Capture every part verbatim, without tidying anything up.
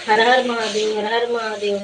हर हर महादेव, हर हर महादेव।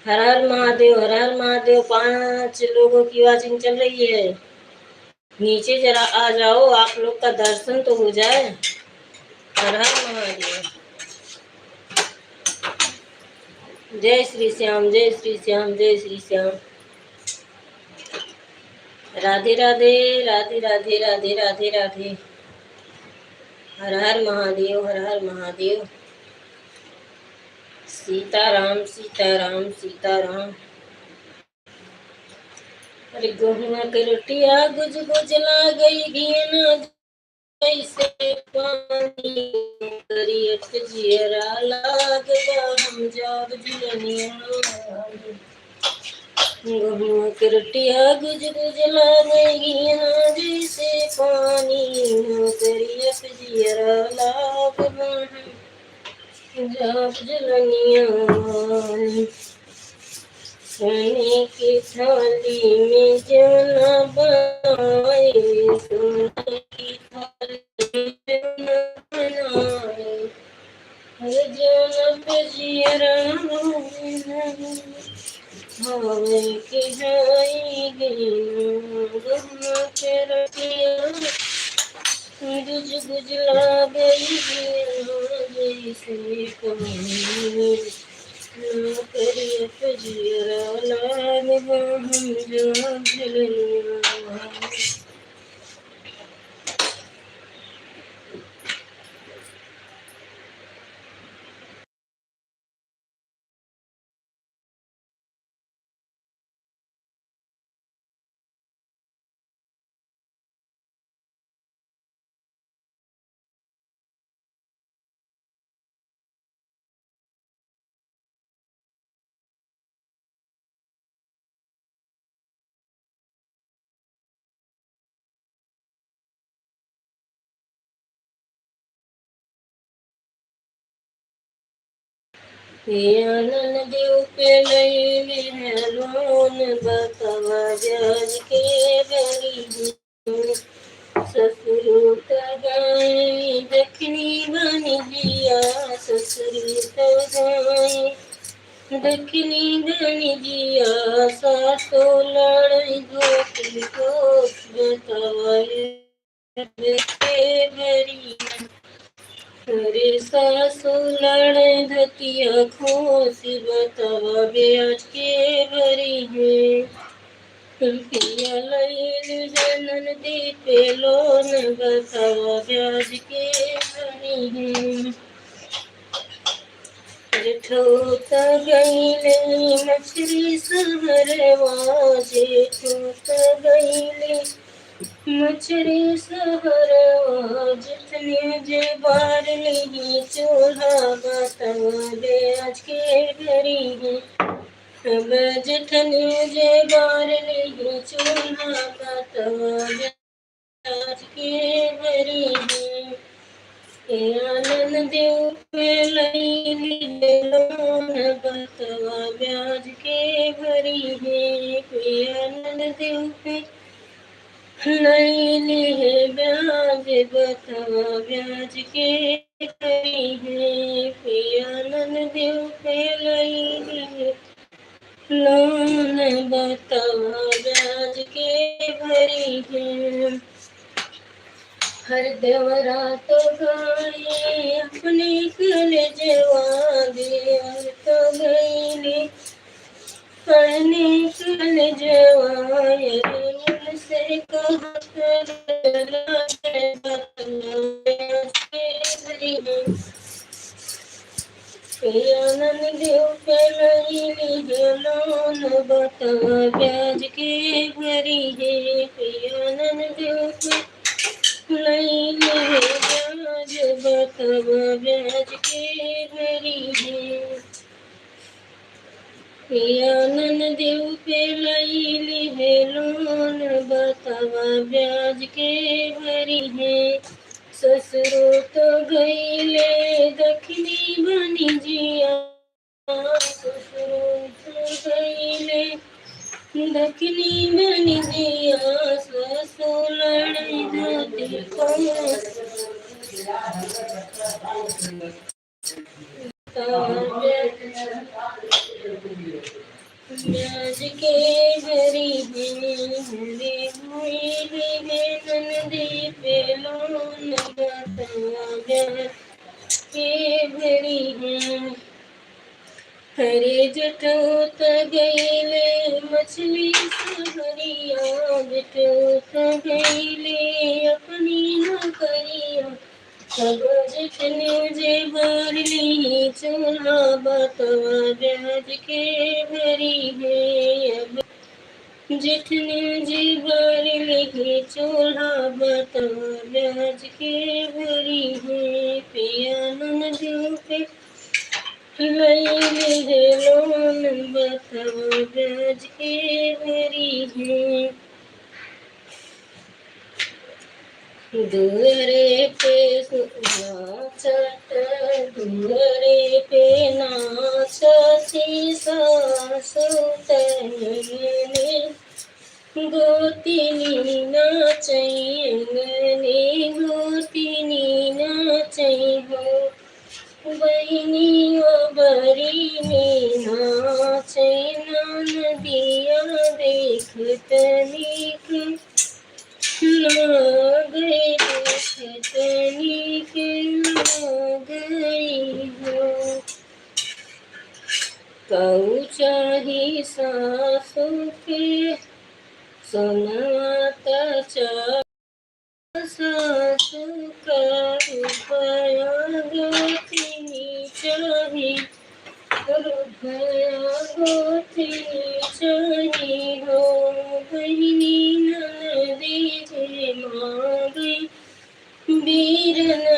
हर हर महादेव, हर हर महादेव। पांच लोगों की वाचिंग चल रही है, नीचे जरा आ जाओ, आप लोग का दर्शन तो हो जाए। हर हर महादेव। जय श्री श्याम, जय श्री श्याम, जय श्री श्याम। राधे राधे, राधे राधे, राधे राधे, राधे। हर हर महादेव, हर हर महादेव। सीताराम, सीताराम, सीताराम। अरे गहुआ के रोटिया गुज गुज लागई, घियना जैसे पानी, करियत जियरा लाग बा, हम जाब जुलनिया। गहुआ के रोटिया गुज गुज लागई, घियना जैसे पानी, करियत जियरा लाग बा, हम जाब जुलनिया। सोने की थाली में जौना बनाए, सोने की थाली में जौना बनाए, हर जौना पे जियरा रोवे, भावे के जाई गई, गहुआ के रोटिया गुज गुज लागई, जैसे पानी। ना करिया पे जियरा लाग बा, हम जाब जुलनिया। हे आनन देव पे लइले है लोन, बतावा ब्याज के बरी। ससुर त गाए दखनी बन जिया, ससुर त गाए दखनी बन जिया, सासो लड़ई धोती को बतावा के बरी। अरे सासु लड़े धतिया खोसी, बतावा ब्याज के बरी है। पिया लइल जनन ननदी पे लोन बतावा ब्याज के भरी है। जेठऊ त गइले मछरी सहरवा, जेठऊ त गइले मछरी सहरवा, जेठनिया जे बार लिही चूल्हा बतावा ब्याज के भरी है। अब जेठनिया जे बार लिही चूल्हा बतावा ब्याज के भरी है। ए आनन देव पे लइली है लोन बतावा ब्याज के भरी है। ए आनन देव पे लइली है ब्याज बतावा ब्याज के भरी है। ए आनन देव पे लइली है लोन बतावा ब्याज के भरी है। हर देवरा तो गाए अपने कलेजवा, देवर तो गइले अपने कलेजवा, अरे उनसे कहत रहे बतावा ब्याज के भरी है। ए आनन देव पे लइली है लोन बतावा ब्याज के भरी है। ए आनन देव पे लइली है ब्याज बतावा ब्याज के भरी है। ए आनन देव पे लइली है लोन बतावा ब्याज के भरी है। ससुरो तो गइले दखिनी बनिजिया, ससुरो तो गइले दखिनी बनिजिया, ससुर लड़े धोती पाँव। ब्याज के भरी है, हरे हुए है ननदी पे लोन बतावा ब्याज के भरी है। हरे जेठऊ त गइले मछली सहरिया, जेठऊ त गइले अपनी नौकरिया। अब जेठनिया जे बार लिही चूल्हा बतावा ब्याज के भरी है। अब जेठनिया जे बार लिही चूल्हा बतावा ब्याज के भरी है। पिया ननदियो पे लइली है लोन बतावा ब्याज के भरी है। दुअरे पे नाचत, दुअरे पे नाचत सासु तंगने, गोतिनी नाचै अंगने, गोतिनी नाचै हो। बहिनी अबरी में नाचै ननदिया, देखत नीक लागै, देखत नीक लागै हो। काऊ चाही सासु के सोनवा त चा- सासु का रुपया गोतिनी चाही, रुपया गोतिनी चाही हो। बहिनी ननदी जे मांगै बीरना।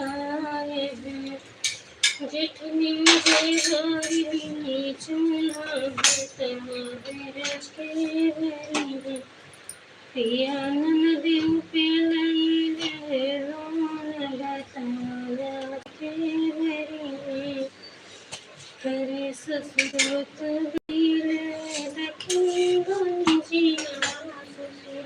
आए हैं। जेठनी जेवरनी चुनब तब ब्रज के बरी है। पिया ननदिउ पे लइले लोन बताया के बरी है। हरे ससुर तबीले दखिन गंजिया ससुर।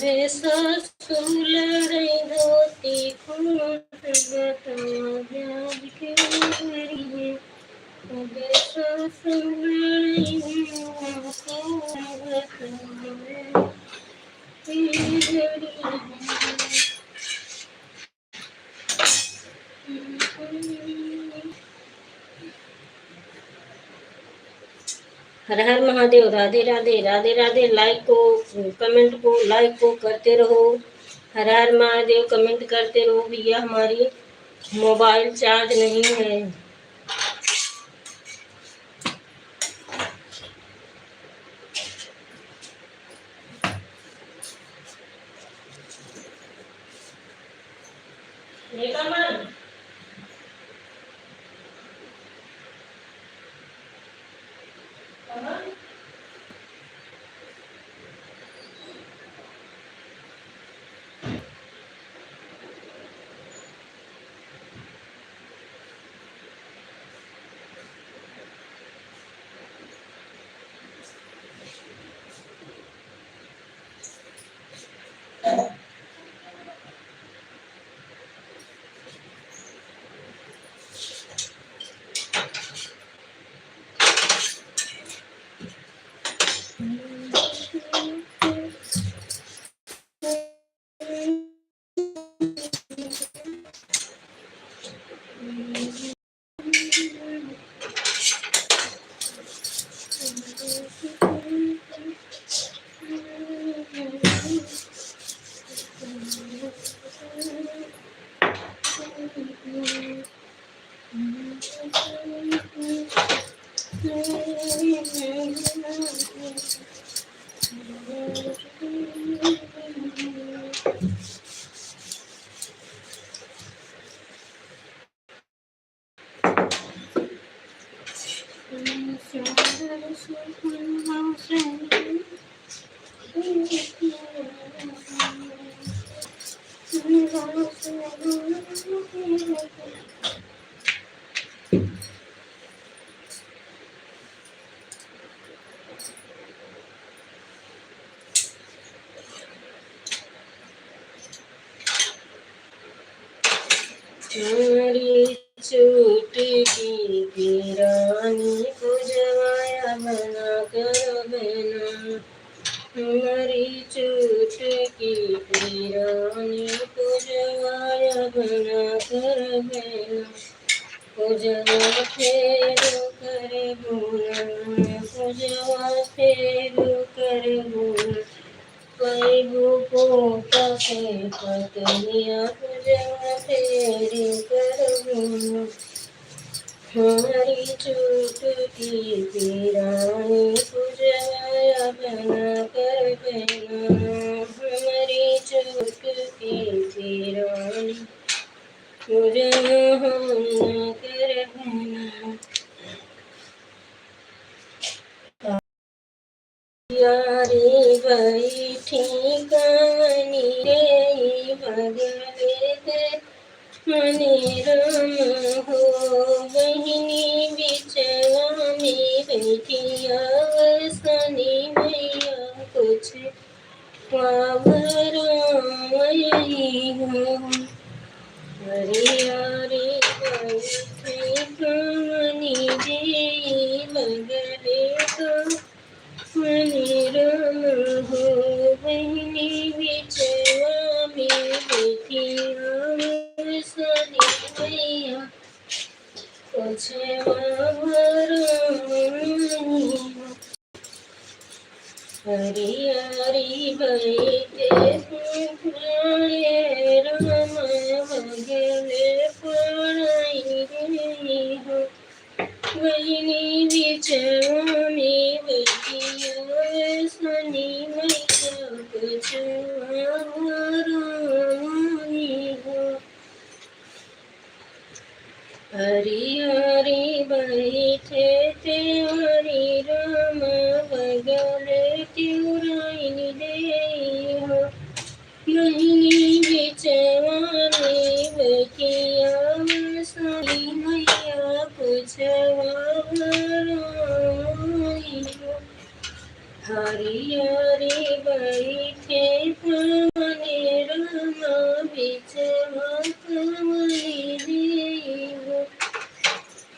रे सासु लड़ई धोती खूंट बतावा ब्याज के बरी है। रे सासु लड़ई धोती खूंट बतावा ब्याज के बरी है। हर हर महादेव, राधे राधे, राधे राधे। Like को, comment को, like को करते रहो। हर हर महादेव comment करते रहो भैया, हमारी mobile charge नहीं है। हमारी चुटकी पिरानी पूजवाया बना करबे ना। हमारी चुटकी पिरानी पूजवाया बना करबे ना। पूजवा फेरू करबू ना, पूजवा फेरू करबू ना। पैबू पोता के पतनिया पूजवा फेरू करबू ना। हमारी चुटकी पिरानी पूजवा बना करबे ना। हमारी चुटकी पिरानी पूजवा हम ना करबे ना। यारी बैठी कानी रे बगले दे मने राम हो, बहिनी बिचवा में बैठी आवसनी मैया कुछ पावरा वही हो। अरे यारी बैठी कानी रे बगले तो मने राम हो, बहिनी बिचवा में बैठी आवसनी मैया कुछ पावरा वही हो। हरियारी बैठे राम बगले पड़ाई गई हो। बहिनी बिचवा में बैठी हरियारी बैठे तेवारी राम बगल तिउराइन देई हो। बहिनी बिचवा में बैठिया सुनी मैया कुछवा भराई हो। हरियारी बैठे पवने रामा बिचवा पवने देई हो।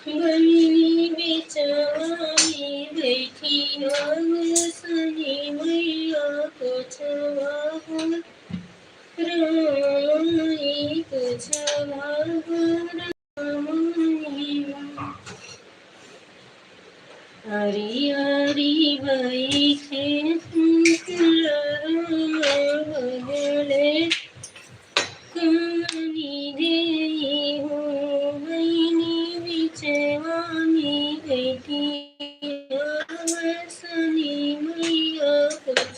बहिनी बिचवा में बैठी आसनी मैया कुछवा भराई कुछवा भराई। हरियारी बैठे तुलरामा बगले कानी देई हो। बहिनी बिचवा में बैठी आसनी मैया कुछ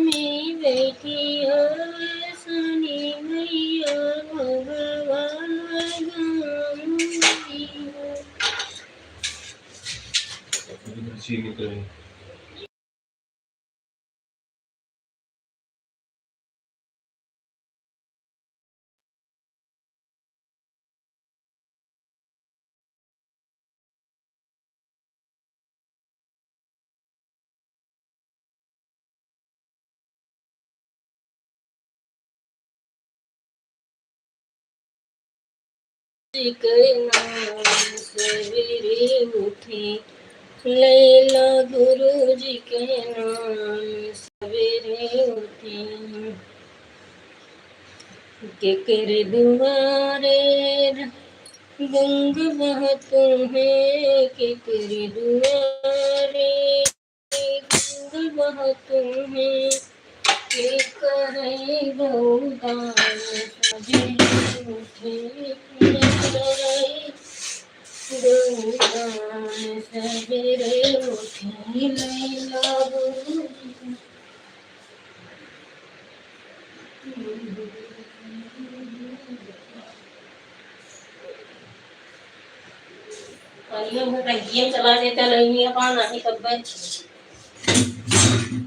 में बैठी आसनी मैया भगवान गाई हो। जी के नाम सवेरे उठे, लैला गुरु जी के नाम सवेरे उठे। केकर दुआरे गंग बहत है, केकर दुआरे गंग बहत है, के करे गौदान सवेरे उठे, के करे गौदान सवेरे उठे, लैला गुरु। पानी में टंकी में चला देता, नहीं है पानी, नहीं तब बच।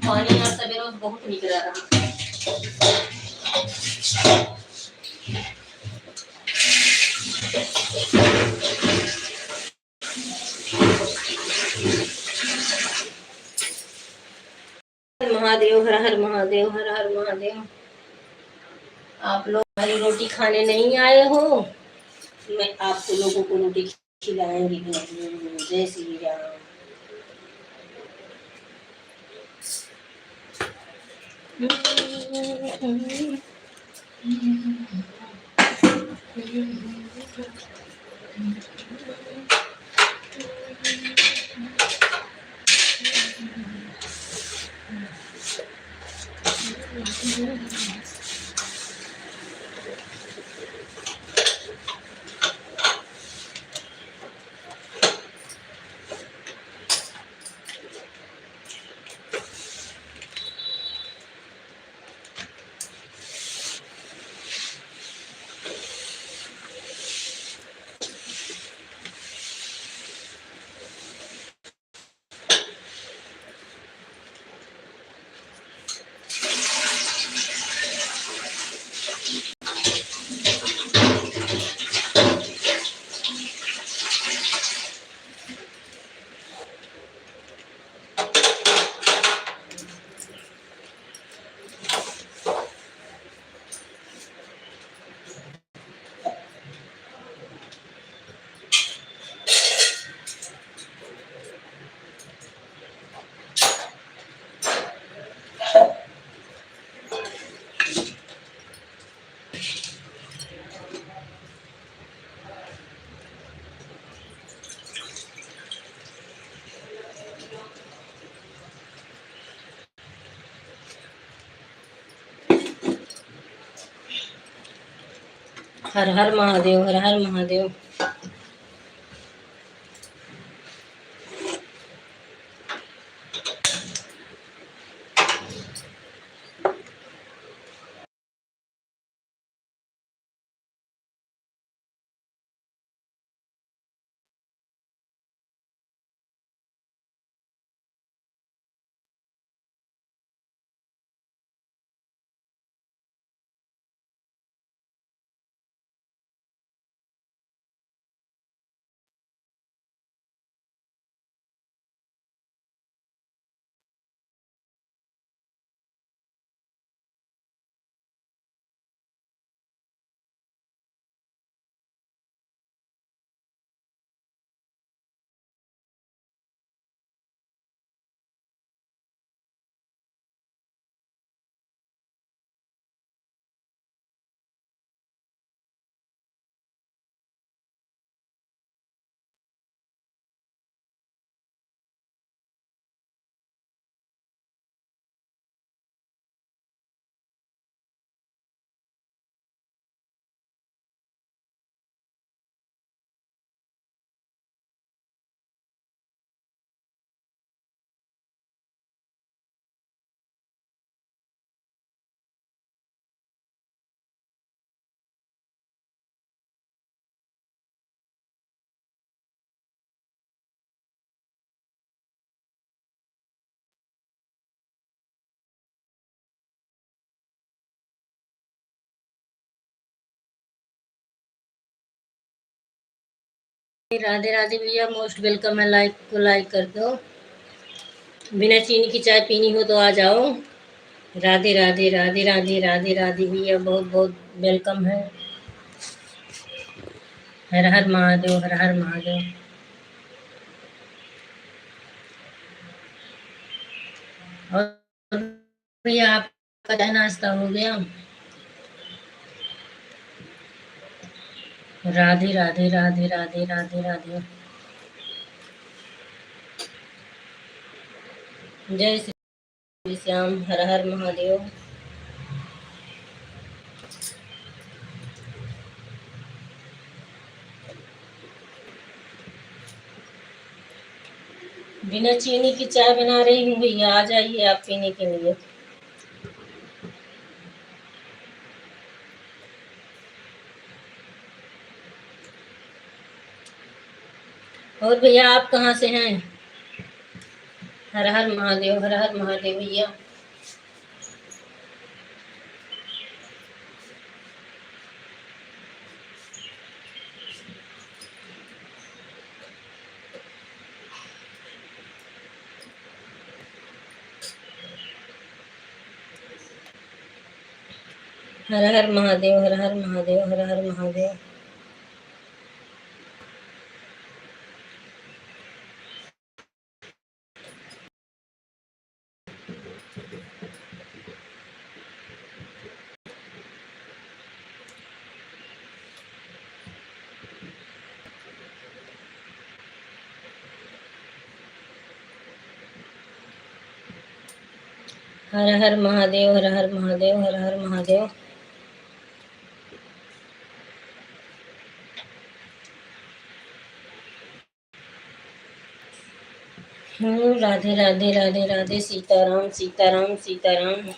पानी आज सवेरे बहुत निकला रहा। महादेव, हर हर महादेव, हर हर महादेव। आप लोग हमारी रोटी खाने नहीं आए हो, मैं आपको लोगों को रोटी खिलाएंगे। जय श्री राम। हर हर महादेव, हर हर महादेव। राधे राधे भैया, most welcome है, like को like कर दो। बिना चीनी की चाय पीनी हो तो आ जाओ। राधे राधे, राधे राधे, राधे राधे भैया, बहुत बहुत welcome है। हर हर महादेव, हर हर महादेव। और भैया, आपका चाय नाश्ता हो गया? राधे राधे, राधे राधे, राधे राधे। जय श्री श्याम, हर हर महादेव। बिना चीनी की चाय बना रही हूँ भैया, आ जाइए आप पीने के लिए। और भैया, आप कहाँ से हैं? हर हर महादेव, हर हर महादेव भैया। हर हर महादेव, हर हर महादेव, हर हर महादेव। हर हर महादेव, हर हर महादेव, हर हर महादेव। हम्म, राधे राधे, राधे राधे, सीताराम, सीताराम, सीताराम।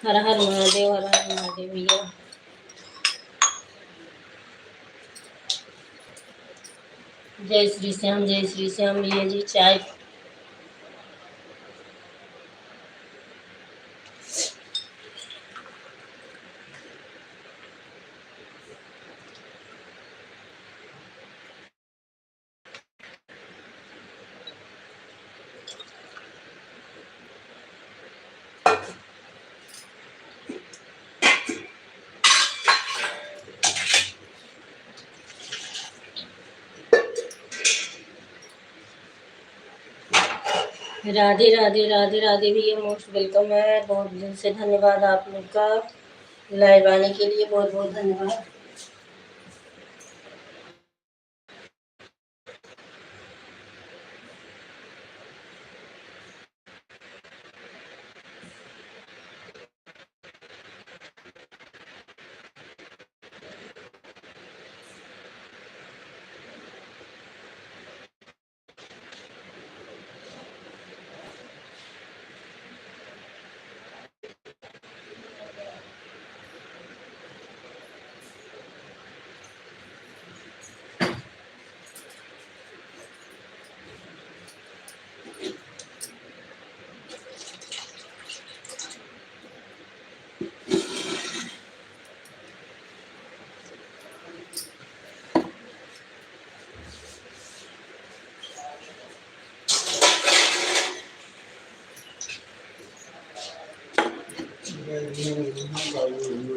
हर हर महादेव, हर हर महादेव भैया। जय श्री श्याम, जय श्री श्याम भैया जी। चाय राधे राधे, राधे राधे भैया, most welcome है। बहुत दिल से धन्यवाद आप लोग का live आने के लिए, बहुत बहुत धन्यवाद।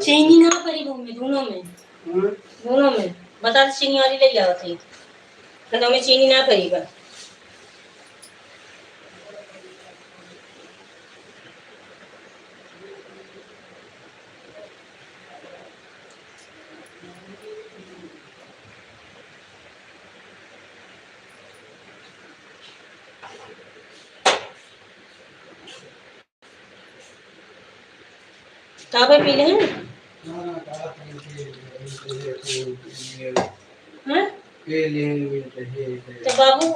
चीनी ना पड़ी वो में, दोनों में। हम्म? दोनों में। बता दे, चीनी वाली ले जाओ थी। तो हमें चीनी ना पड़ी बा। काबे पीले हैं? हाँ? तो बाबू।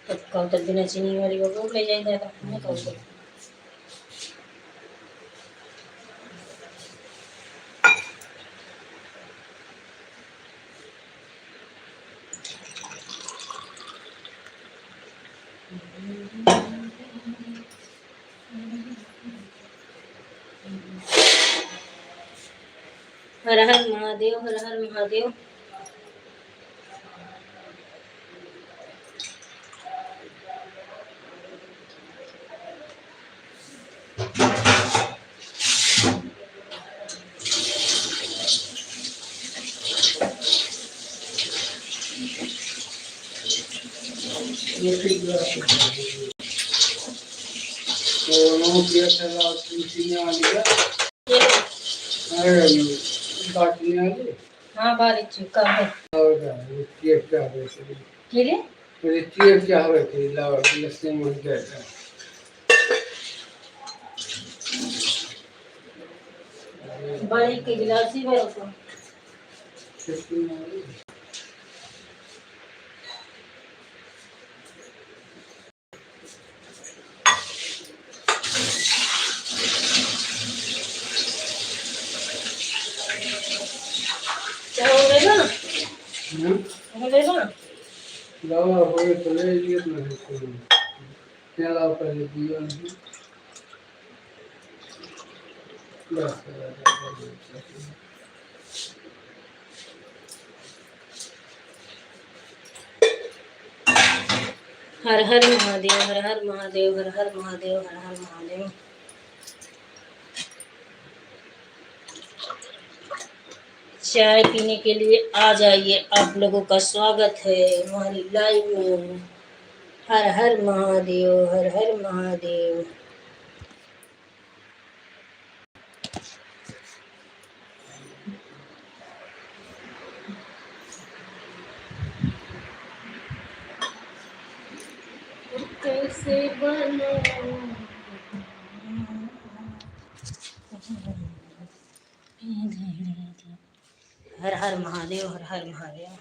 तब कल तक बिना चीनी वाली वो ले जाए जाता, मैं कहूँ तो। हर हर महादेव, हर हर महादेव। ये ठीक बात है। तो नमक दिया था लाल चीनी वाली का। ये लो। अरे, बाटने वाली। हाँ, बारी चुका है। और क्या, ये क्या है इसमें? के रे? अरे, ये क्या है कि लावा, लस्सी में क्या है? बड़ी के गिलासी भर को। क्या हो गया ना? हम्म? हो गया ना? लावा होए तो ले लिए तो है कोई। क्या लावा पहले दिया नहीं। बस, बस, बस, बस। हर हर महादेव, हर हर महादेव, हर हर महादेव, हर हर महादेव। चाय पीने के लिए आ जाइए, आप लोगों का स्वागत है हमारी live में। हर हर महादेव, हर हर महादेव। कैसे बनाऊं? हर हर महादेव, हर हर महादेव।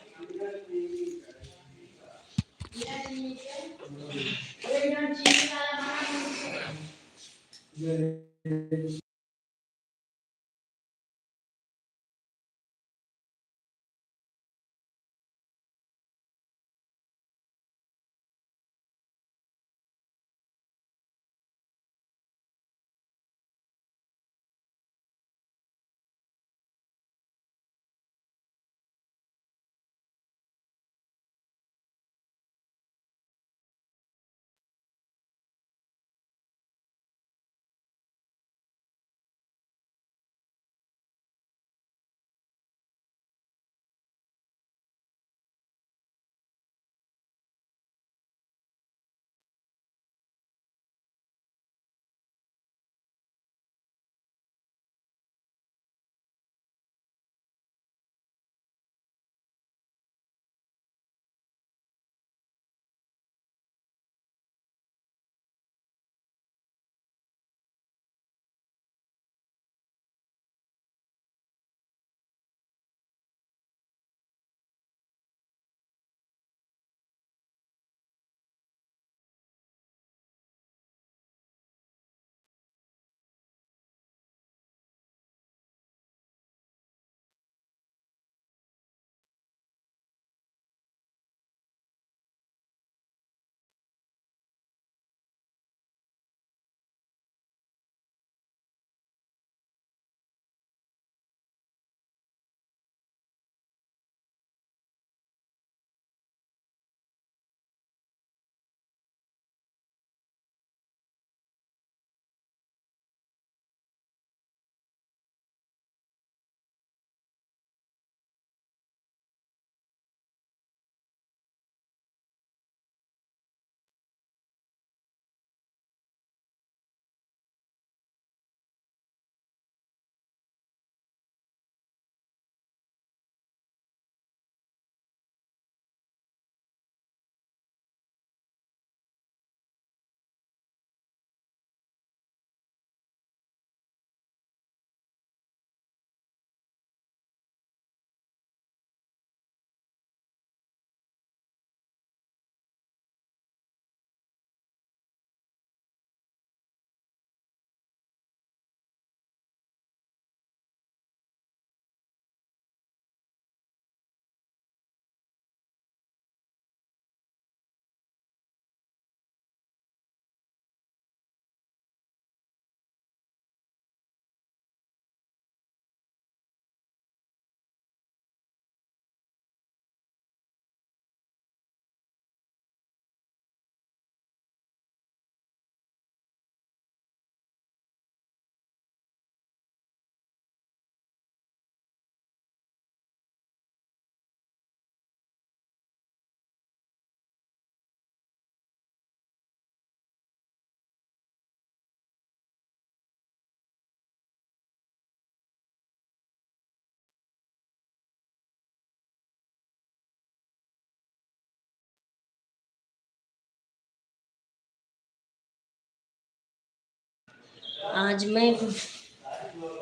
आज मैं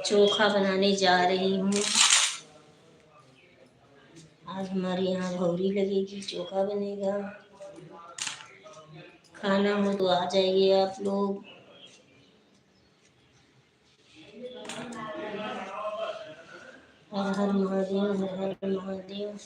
चोखा बनाने जा रही हूँ। आज हमारे यहाँ भौरी लगेगी, चोखा बनेगा। खाना हो तो आ जाइए आप लोग। हर हर महादेव, हर हर महादेव।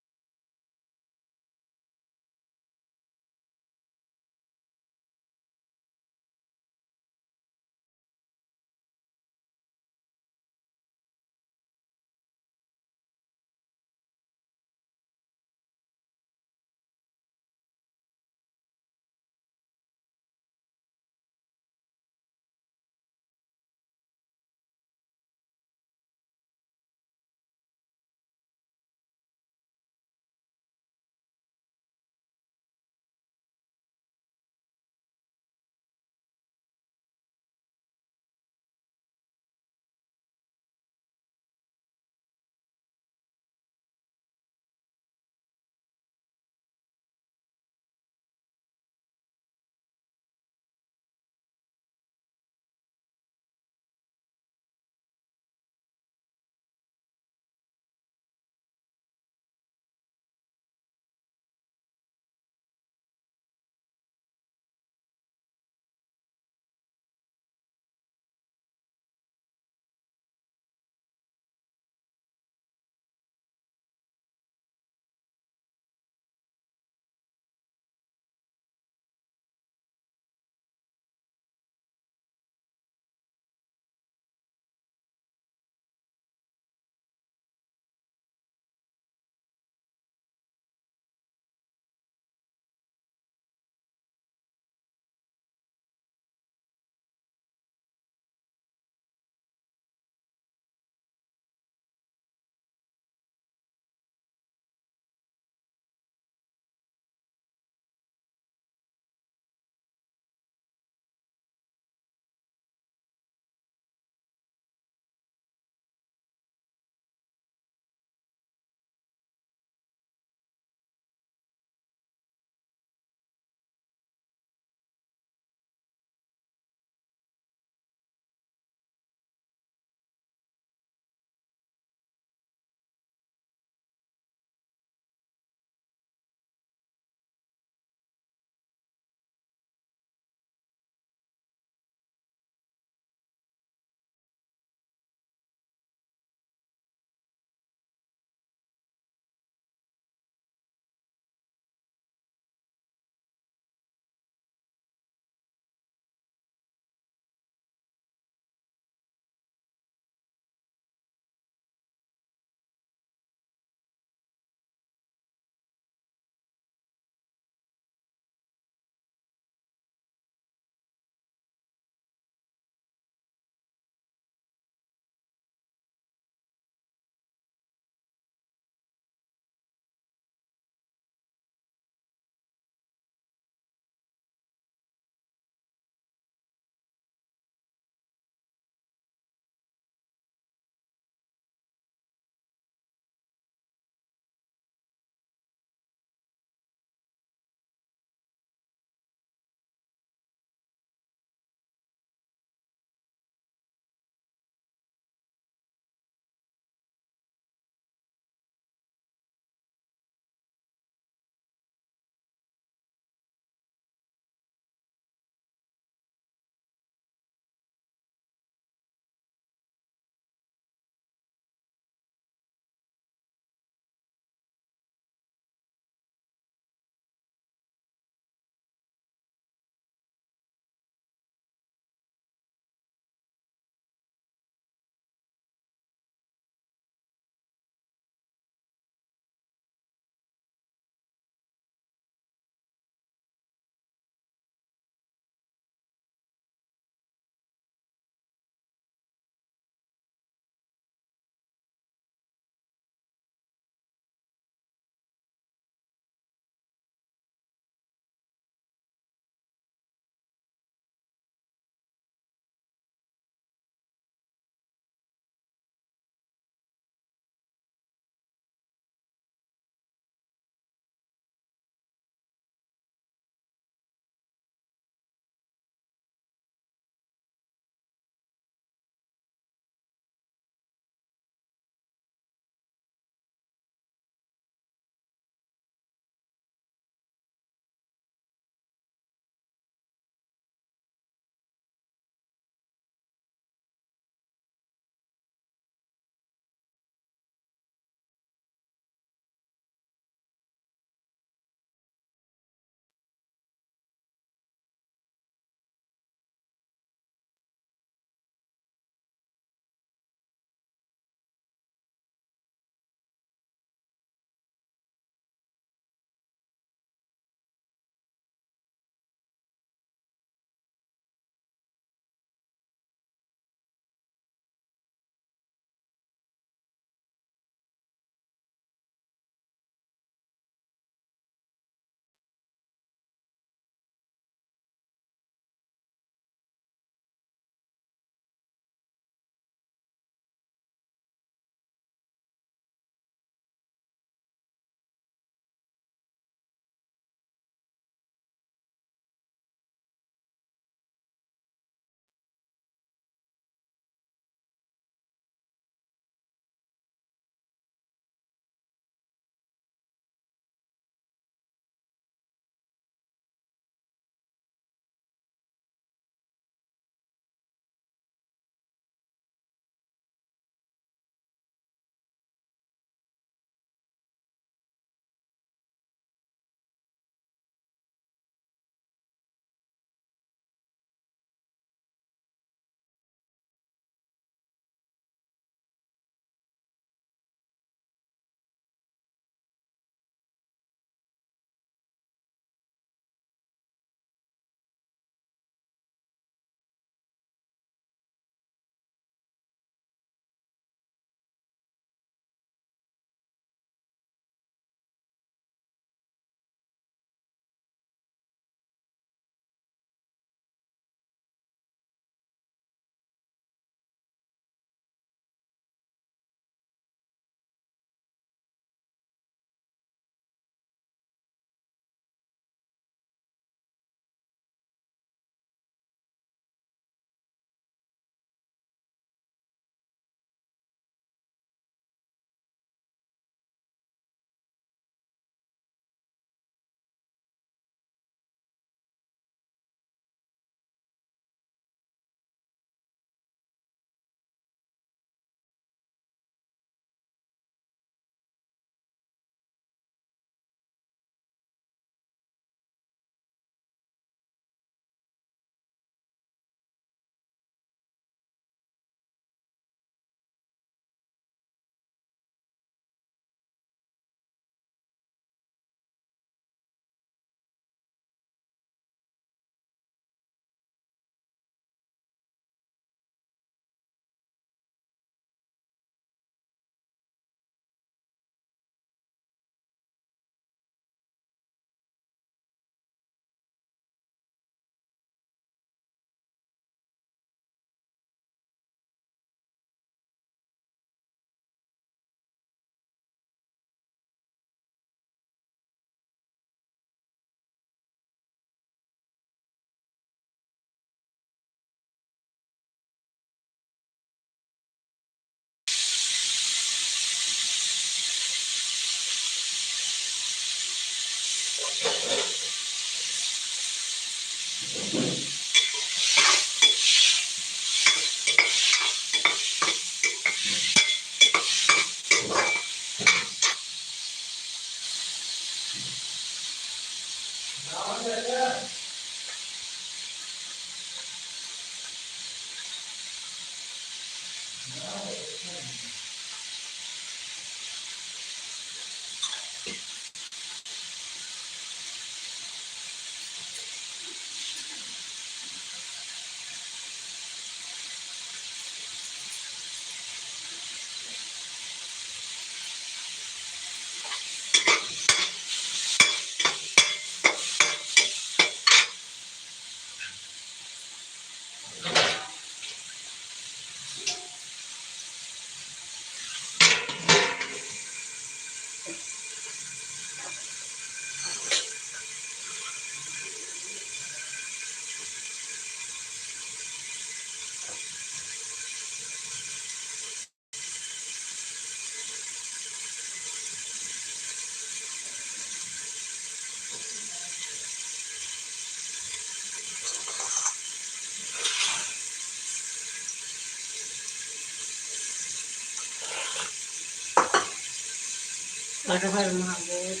हर हर महादेव,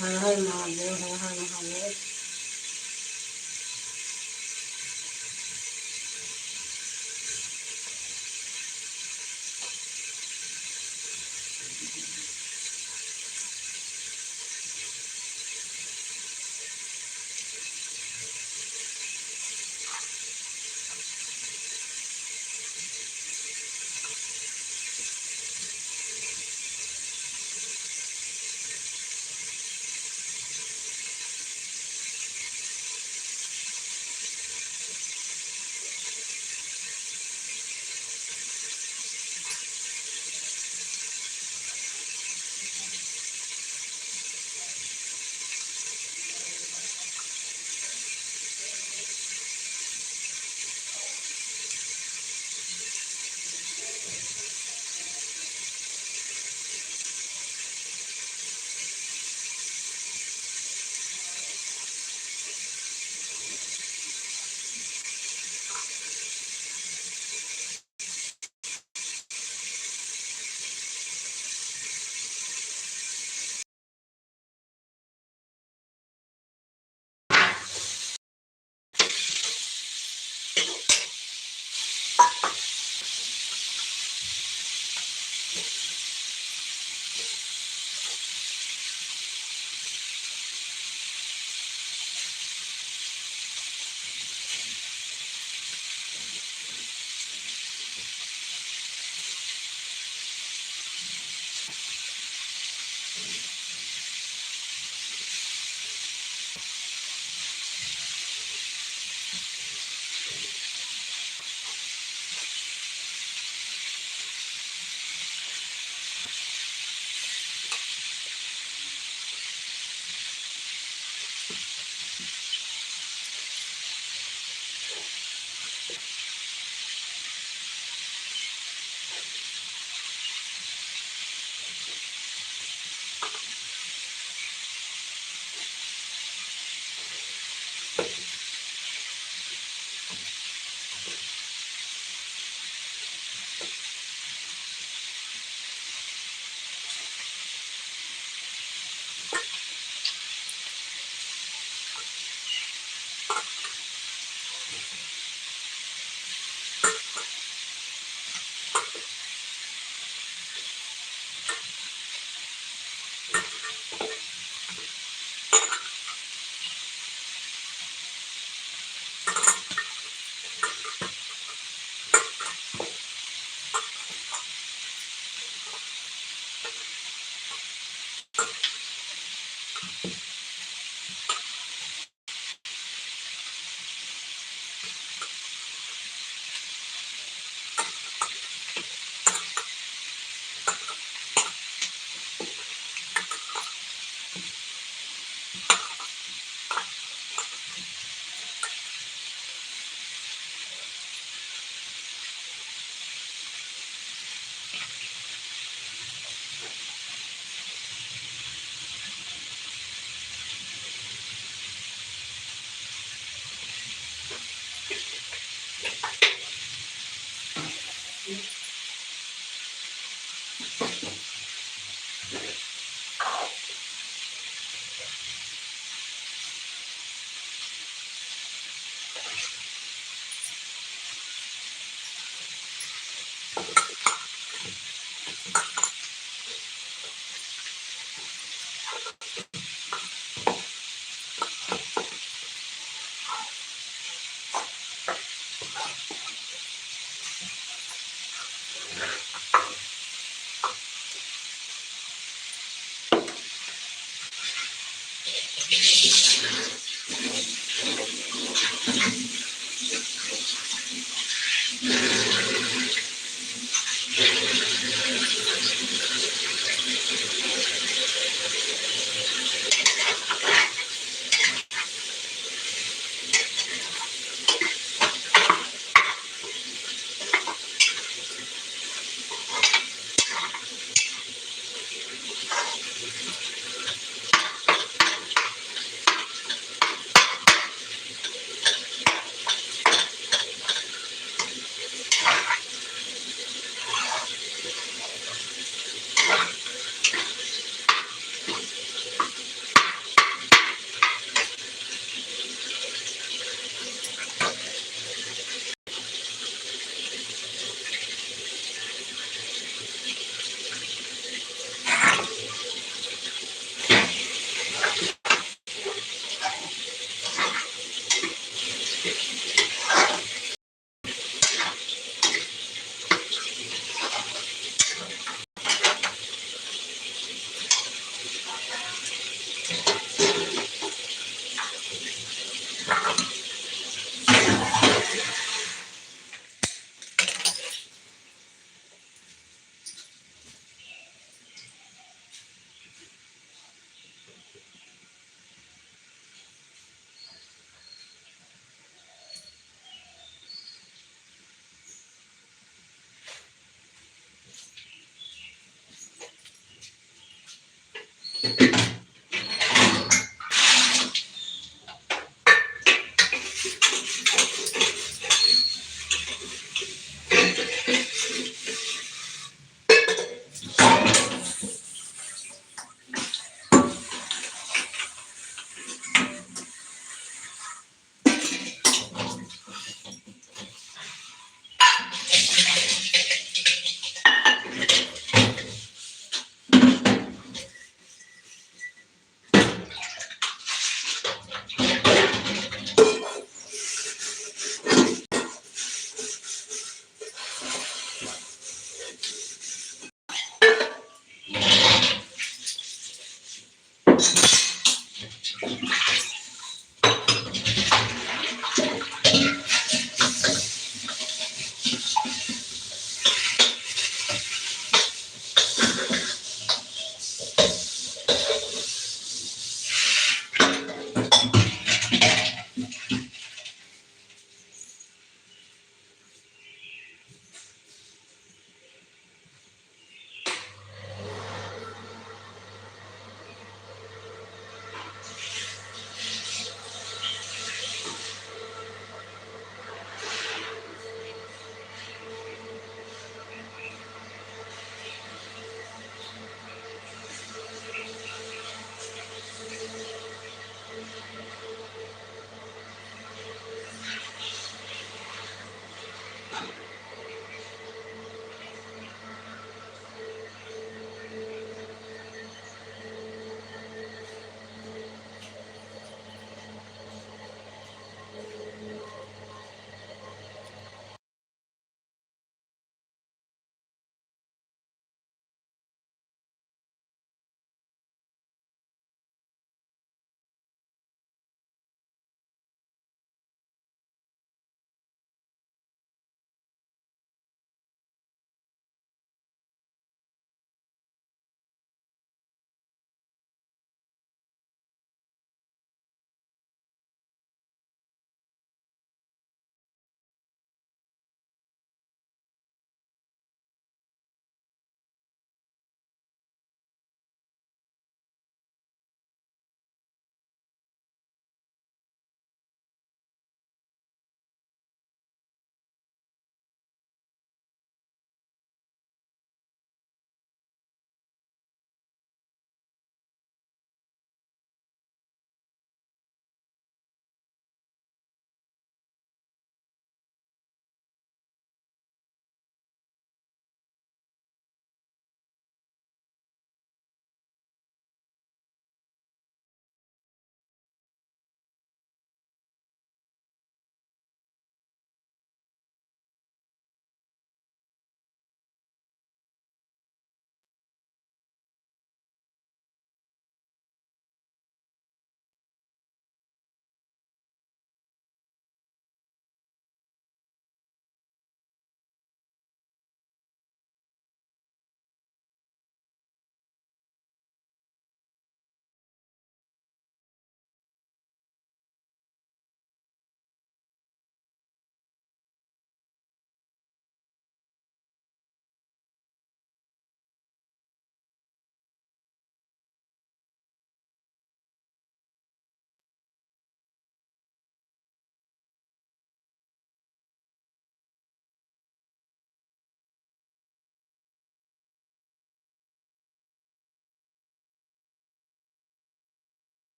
हर हर महादेव, हर हर महादेव।